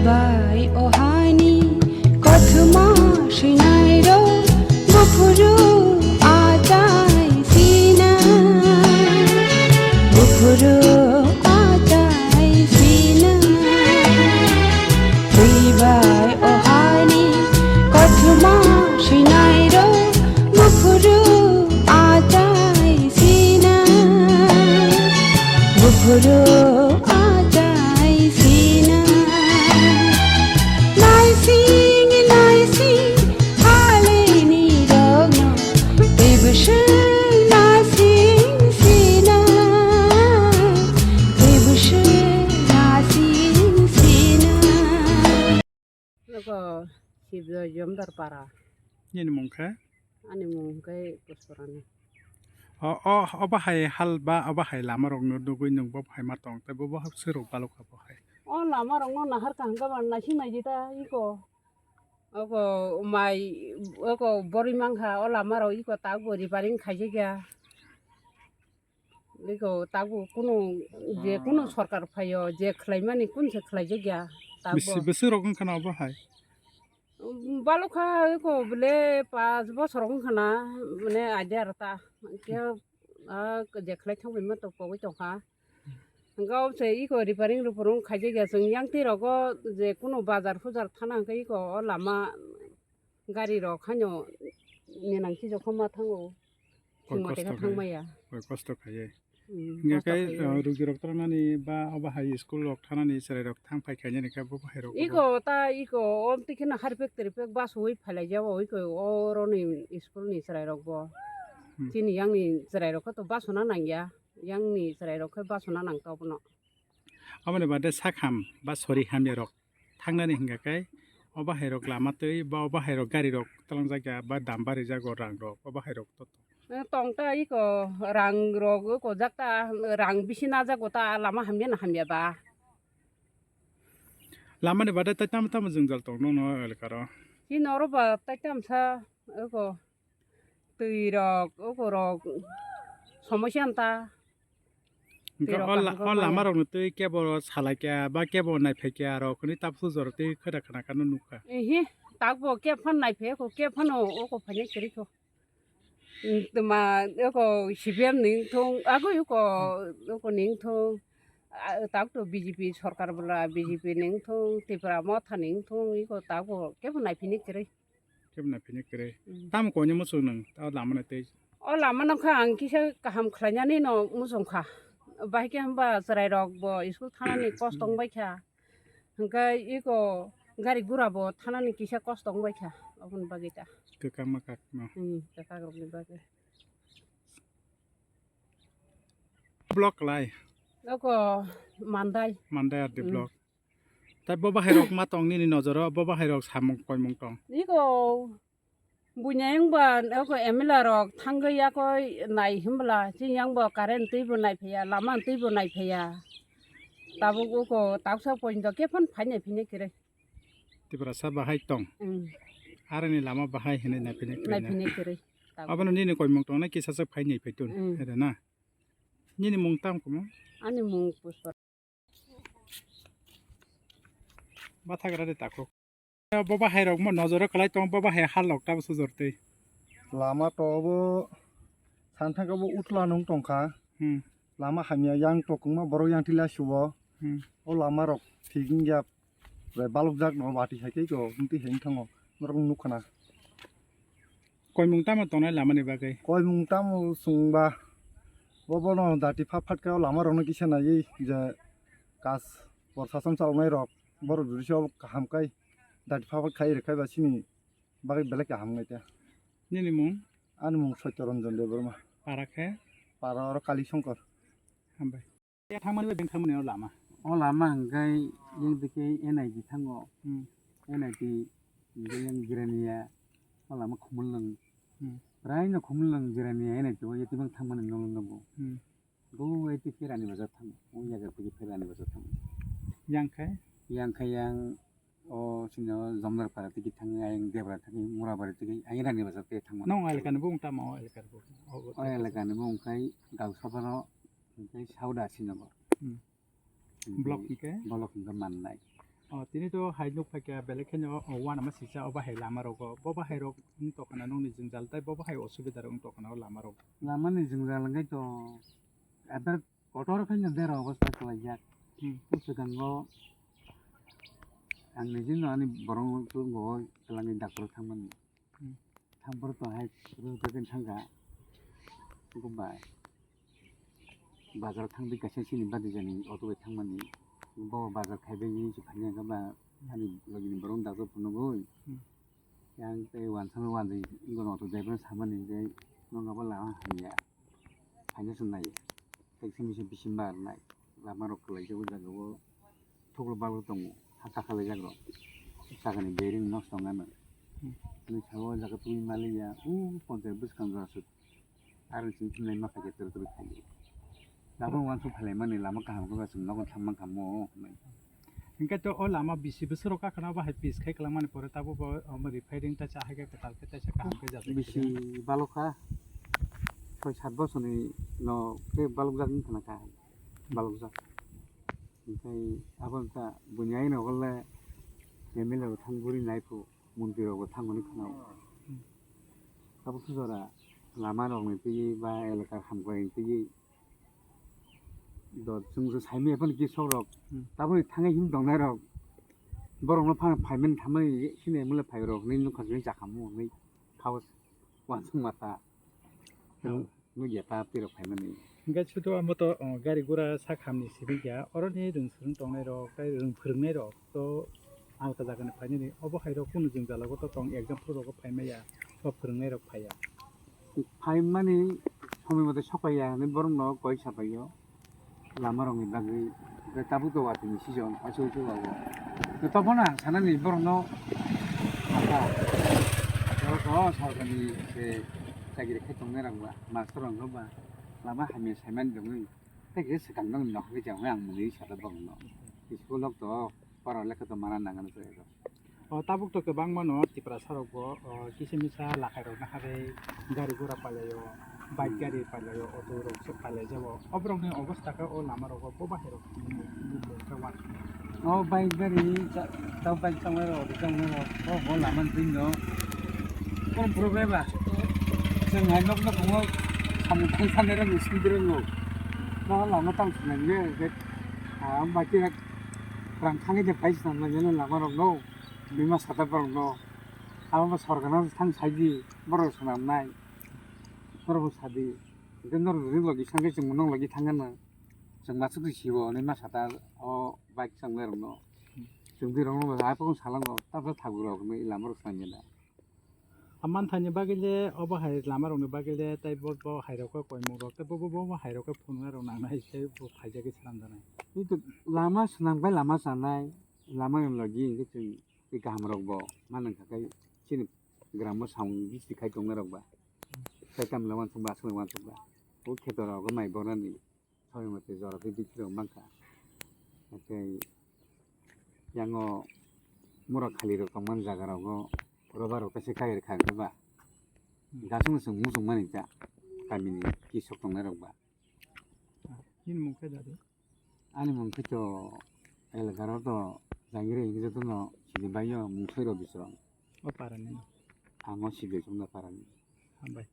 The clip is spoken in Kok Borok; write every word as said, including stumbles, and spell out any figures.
Bai o hani kothoma swinairok buphuru achai sina, buphuru achai sina. Twi bai o hani kothoma swinairok buphuru achai sina, buphuru achai sina. Naising naising halini rokno teibo swng naising sina, teibo swng naising sina. Eko Sibjoy Jomdar para. Nini mung khe? Ani mung khe Pusporani. O, o, obo hai hal ba obo hai lama rok no nugwi nwng bo hai ma tong tei bo, bo swi rok balok kha bo hai. O lama rok no nahar kha hwnkhe ba naising naidi ta iko. Oko mai, oko borwi mankha o lama rok iko ta bo repairing khaijak ya. Eko tabuk kunu je kunu sorkar phaio je khlaimani kun se khlaijak ya tabuk. Bisi, bisi rok wngkha na obo hai? Balokha eko bole paanch bosor wngkha na mane idea rwta. Khe a je khlai thangbai ma to pogwi tongkha. Hwnkhe o se eko repairing rupairing khaijak ya chwng yang twi rogo je kunu bazar pujar thana hwnkhe eko o lama gari rok haino ninang khijo khoma thango. Koi thwngma teka kosto khai, thangmaya. Koi kosto khaiye. Hmm, hingke kosto khai, khaiye. Uh, rugi rok trangnani ba obo hai school rok thanani chwrai rok thang phai khainani khe bo hai rok. Iko ta iko om tikheno harpek terpek bus oi phalai jabo iko oroni school ni chwrai rok bo. Hmm. Chini yang ni chwrai rok khe to bus na nangya. Yang ni chwrai rok khe bus na nang to bono. Aboni baade sakham ba sori hamya rok thangnani hingka khe, o bahai rok lama twi ba o bahai rok gari rok twlangjak ya ba dam barijago rang rok o bahai rok to. Eh, tong ta iko rang rok iko jak ta rang bisi najago ta lama hamya na hamya ba. Lama ni baade tai tamo tamo jwngjal tong nono elaka ro? Chini oro ba tai tamo sa iko twi rok oko rok somosya wng ta. Hingke twi rok o la-, kaham o khe lama maya. Rokno twi kebo salai kha ba kebo naiphaikha khe aro khwnwi tabuk jora twi khwda khna khano nukha. Ehe, takbo kebo phano naiphai kho, kebo phano oko phainai kwrwi kho. Tma oko C P M ni wngthung, agoi oko, oko ni wngthung, a, takto B J P sorkar bwla B J P ni wngthung, Tipra Motha ni wngthung, iko takbo kebo naiphainai kwrwi. Kebo naiphainai kwrwi. Mm. Tamo koino muchung nwng, o lama no tei? O lama no kha ang kisa kaham khlainani no muchung kha. Bahai khe hwnba chwrai rok bo school thanani kosto wng bai kha. Hwnkhe iko gari gura bo thanani kisa kosto wng bai kha. Oboni bagwi ta. Kwkang ma kak no. Hmm, kwkak rok ni bagwi. Block lai? Oko Mandai. Mandai R D Hmm. Block. Tai bo bahai rok ma tong nini nojoro, bo bahai rok samung koimung tong? Iko bunya yang ba oko M L A rok thangwi yakoi nai himbla, chini yang bo current twi bo nai phaiya, lama twi bo nai phaiya. Tabuk oko taksa point do khe phon phainai phini kire. Tiprasa bahai tong. Mm. Aroni lama bahai hinui nai phini kire. Nai phini kire. Tabuk. Abono nini koimung tong na kisa se phainai phaitun. Mm. Hede na. Nini mung tam kumo? Ani mung Pushpa. Bathagra de takhuk. Bo bahai rok mo nojoro kwlai tong, bo bahai hal rok tabuk sujor tei. Lama to bo santhang bo utla nung tongkha. Hmm. Lama hamya yang to kwma borok yang tila subo. Hmm. O lama rok thik wngya. Bai balok jak no bati hai khe ko hwnkhe heng thango. Norok nukha na. Koimung tamo tongnai lamani bagwi? Koimung tamo chwngba, bo bono dati phat phat khe o lama rokno kisa naiwi je kas prosason chaloknai rok borok jodi se kaham khai dati phat phat khai rwkhai ba chini bagwi belai kaham wngnai ta. Nini mung? Ani mung Satya Ranjan Debbarma. Para khe? Para oro Kali Shankar. Hambai. Thangmani bai beng thangmani o lama. O lama hwnkhe yang dike N I T thango. Hmm. N I T hwnkhe yang Jirania o lama Khumulwng. Hmm. Raino Khumulwng Jirania N I T o yatibang thangmani nolo nogo. Hmm. Tei Pherani Bazar thang, o jaga tei Pherani Bazar thang. Yang khe? Yang khe yang o sino Jomnar Para tei thang, yang Debra thang, Murabari tei, yang Rani Bazar tei thang. Nong elaka ni bung tamo, o elaka ni bung? O elaka ni bung khai Gausabaro, khai Sauda sino. Hmm. Block hingke? Block hingke mannai. O, tini to hai nuk phaikha belai kheno, o, uanama sisa o bahai lama rogo. Bo bahai rok wng tongkha na nokni jwngjal tei bo bahai osubida rok wng tongkha na o lama rok. Lama ni jwngjal hingke to ebar kotor khe no dera obosta kwlaijak. Hmm. O swkango ang nijino ani borok no twlango twlangwi doctor thangmani. Hmm. Thang borok to hai rwgwi thangkha. Bai. Bazar thangwi kaisa chini badi jani auto bai thangmani. Bo bazar khaibai hinwi se phaiya khe ba ani logini borok dago phunugwi. Hmm. Yang tei wansano wanjwi wngkha auto driver samani je nokha bo lama hamya. Phaina se nai. Tei simi se bisingo nai. Lama rok kwlai jago jaga o. Thuklo balok tongo, ha kakhalai jak rok. Sakani bearing nosto wngya no. Hmm. Ani sabo o jaga twi maliya, o ponchayat bwskang jora sut. Aroni simi thumlai ma khaikhe tor tor khaio. Lama uansuk phailaimani lama kaham khe ba chwng nogo thang mankha mo hinwi. Hinkhe to o lama bisi bwswk rok kakhwna bahai pis khai kwlangmani pore tabuk bo omo repairing ta cha hai khe kwtal khe teisa kaham khe jajak. Bisi balok kha, soi sat bosorni no khe balok jak wngkha na kha, balok jak. Hinkhe abo wngkha buini aino hole M L A bo thang buri nai phu, montri rok bo thang hwnwi khwnao. Abo khe jora lama rokni twi ba elaka hamkrai ni twi do chwng se saimanya phano khe sok rok. Hmm. Taboni thangwi him tongnai rok borok no phano phaimani thamani sini M L A phai rok hinwi nukha hinwi chakhamu hinwi kha o uansuk masa. Oh. Nukya ta twi rok phaimani. Hinkhe sudu amo to, oh, gari gura sak hamni simi kya, oroni rwng swrwng tongnai rok tei rwng phwrwngnai rok to alka jaga ni phainani. Obo hai rok kunu jwngjal o to tong, example rok phai maya, o phwrwngnai rok phaiya. Phaimani somoi mote sokaiya hinwi borok no koi sapaio. Lama rokni bagwi, hwnkhe tabuk to watwi ni season, aswk aswk o. Tei tobokno ang sanani borokno, abo, borok o sorkarni se chakiri khai tongnai rok ba, master rok ba, lama hamya saimani tongwi, tei khe swkang nokni nokha khe chengwi ang mwnwi saka borokno. School rok to, pora lekha to mana nangani chwrai rok. O tabuk to kwbangma no Tiprasa rok bo, o, kisa misa lakhai rok no hagwi gari gura pailai o, bike gari pailai o, auto rok se pailai jago. O borok ni obosta khe o lama rogo bo bahai rok ni mung khe uansuk. O bike gari cha-, tei bike chongnai rok, auto chongnai rok, o bo lama ni bini no. Kon problem ba? Chwng hai nok no tongo, samung thang sanai rok ni sindi rok no. No lama tang sunai ne, je, ah, bike rok rang thangwi je pai swnam nai lama rok no. Bima sata borok no, abo bo sorkar no thang sai di, borok swnam nai, norok bo sa di, hwnkhe norok rwgwi logi thang khe chwng bo nong logi thang gana, chwng masa twi siwo hinwi ma sata o bike chongnai rok no, chwng bwrwi rok no bo hai phano salango, tabra thabu rok hinwi lama rok swnam ya da. Aman thani bagwi le obo hai lama rok ni bagwi le tei bo, bo hai rok khe koimung rok tei bo, bo, bo, bo hai rok khe phunuknai rok nangnai tei bo phaijagwi swnam janai. Lama swnam bai lama chanai, lama ni logi hwnkhe chwng. Tei kaham rok bo ma nang kha khe chini gram o samung bisti khai tong nai rok ba. Sai tam le uansuk ba, aswk le uansuk ba. O kheto rok o mai borani soi mate jora tei bithi rok man kha. Tei yang o mura khali rok tong mani jaga rok o rubber rok kaisa kai rwkha hwnkhe ba. Gasung no chwng muchung mani ta kami ni kis rok tong nai rok ba. Nini mung khe da di? Ani mung khe to elaka ro to Jangiri hingke joto no sini bai o mung soi rw bisrong. O para ni no? Ang o sibe chwng no para ni. Hambai.